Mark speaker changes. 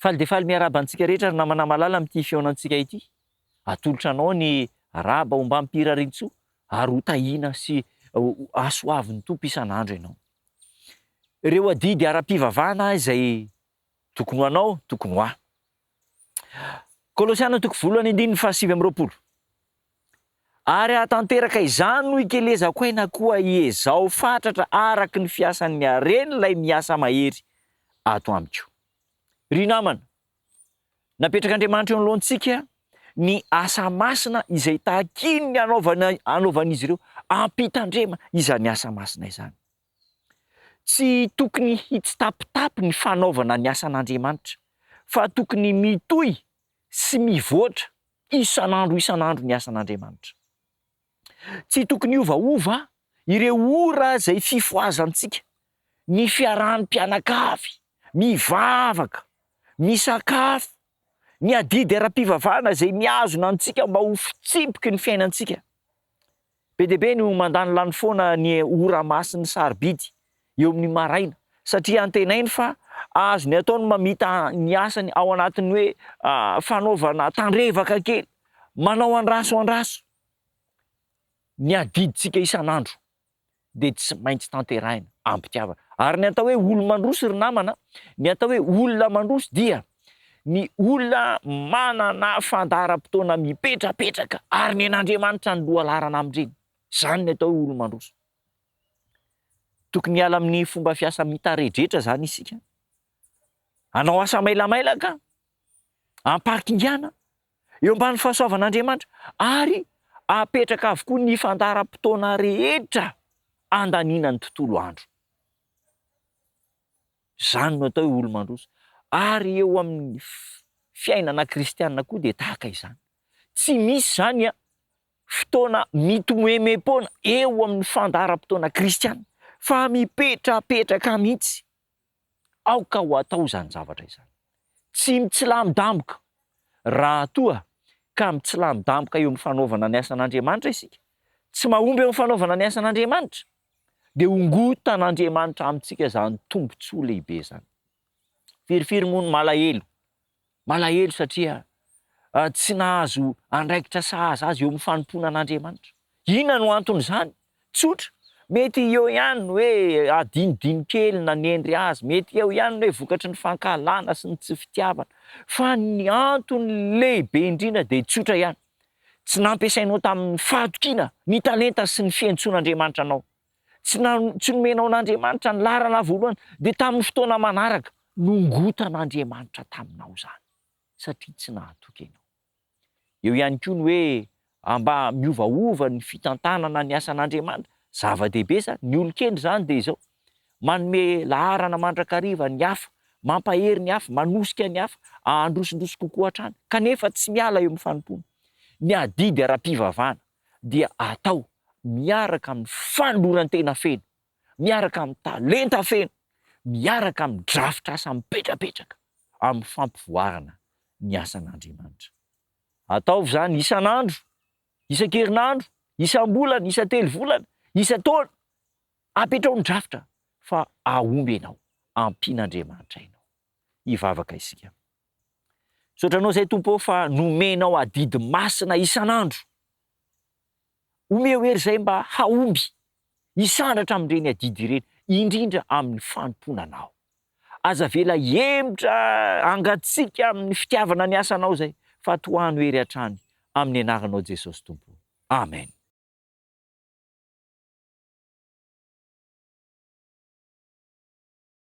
Speaker 1: Faly dia faly miarahaba antsika rehetra ry namana malala amin'ity fihaonantsika ity. Atolotra anao ny arahaba ombam-pirariantsoa ary ho tahiana sy hasoavin'ny Tompo isan'andro ianao. Ireo adidy ara-pivavahana izay tokony ho anao, tokony ho ahy. Kolosiana toko voalohany andininy faha 29. Ary hahatanteraka izany no ikelezako aina koa iezaho fatratra araka ny fiasan'ny haren'ilay miasa mahery ato amiko. Ry namana, napetrak'Andriamanitra eo anoloantsika ny asa masina izay takiany hanaovana hanaovan'izy ireo am-pitandrema izany asa masina izany. Tsy tokony hitsitapitapy ny fanaovana ny asan'Andriamanitra fa tokony mitohy sy mivoatra isan'andro isan'andro ny asan'Andriamanitra. Tsy tokony hiovaova ireo ora izay fifohazantsika, ny fiarahan'ny mpianakavy, mivavaka, misakafo, ny adidy ara-pivavahana izay mihazona antsika mba ho fitsipiky ny fiainantsika. Be dia be no mandanilany foana ny ora masiny sarobidy eo amin'ny maraina satria antenainy fa azony atao ny mamita ny asany ao anatin'ny hoe fanaovana tandrevaka kely, manao andraso andraso. Ny adidintsika isan'andro dia tsy maintsy tanterahina am-pitiavana. Ary ny atao hoe olo-mandroso ry namana, ny atao hoe olona mandroso dia ny olona manana fandaharam-potoana mipetrapetraka ary ny an'Andriamanitra ny lohalaharana amin'ireny. Izany ny atao hoe olo-mandroso. Tokony hiala amin'ny fomba fiasa mitaredretra izany isika. Hanao asa mailamailaka, am-pahakingana, eo ambany fahasoavan'Andriamanitra ary apetraka avokoa ny fandaharam-potoana rehetra andaniana ny tontolo andro. Izany no atao hoe olo-mandroso. Ary eo amin'ny fiainana kristiana koa dia tahaka izany. Tsy misy izany fotoana mitomoemoem-poana eo amin'ny fandaharam-potoana kristiana fa mipetrapetraka mihitsy. Aoka ho atao izany zavatra izany. Tsy mitsilamidamboka. Raha toa ka mitsilamidamboka eo amin'ny fanaovana ny asan'Andriamanitra isika, tsy mahomby eo amin'ny fanaovana ny asan'Andriamanitra, dia hongotan'Andriamanitra amintsika izany tombontsoa lehibe izany. Firifiry moa no malahelo Malahelo satria tsy nahazo andraikitra sahaza azy eo amin'ny fanompoana an'Andriamanitra. Inona no anton'izany? Tsotra, mety eo ihany ny hoe adinodino kely nanendry azy, mety eo ihany ny hoe vokatry ny fankahalana sy ny tsy fitiavana. Fa ny antony lehibe indrindra dia tsotra ihany, tsy nampiasainao tamin'ny fahatokiana ny talenta sy ny fiantsoan'Andriamanitra anao. Tsy tsy nomenao an'Andriamanitra ny laharana voalohany, dia tamin'ny fotoana manaraka, nongotan'Andriamanitra taminao izany, satria tsy nahatoky ianao. Eo ihany koa ny hoe mba miovaova ny fitantanana ny asan'Andriamanitra, zava-dehibe izany, ny olon-kendry izany dia izao, manome laharana mandrakariva ny hafa, mampahery ny hafa, manosika ny hafa handrosondroso kokoa hatrany, kanefa tsy miala eo amin'ny fanompoana. Ny adidy ara-pivavahana dia atao miaraka amin'ny fanoloran-tena feno, miaraka amin'ny talenta feno, miaraka amin'ny drafitr'asa mipetrapetraka amin'ny fampivoarana ny asan'Andriamanitra. Ataovy izany isan'andro, isan-kerinandro, isam-bolana, isan-telo volana, isan-taona. Apetraho ny drafitra fa hahomby ianao, ampian'Andriamanitra ianao. Hivavaka isika. Misaotra anao izay Tompo ô fa nomenao adidy masina isan'andro. Omeo hery izay mba hahomby hisandratra amin'ireny adidy ireny, indrindra amin'ny fanompoana Anao. Aza avela hihemotra hangatsiaka amin'ny fitiavana ny asanao izay fa tohano hery hatrany amin'ny anaranao Jesosy Tompo. Amen.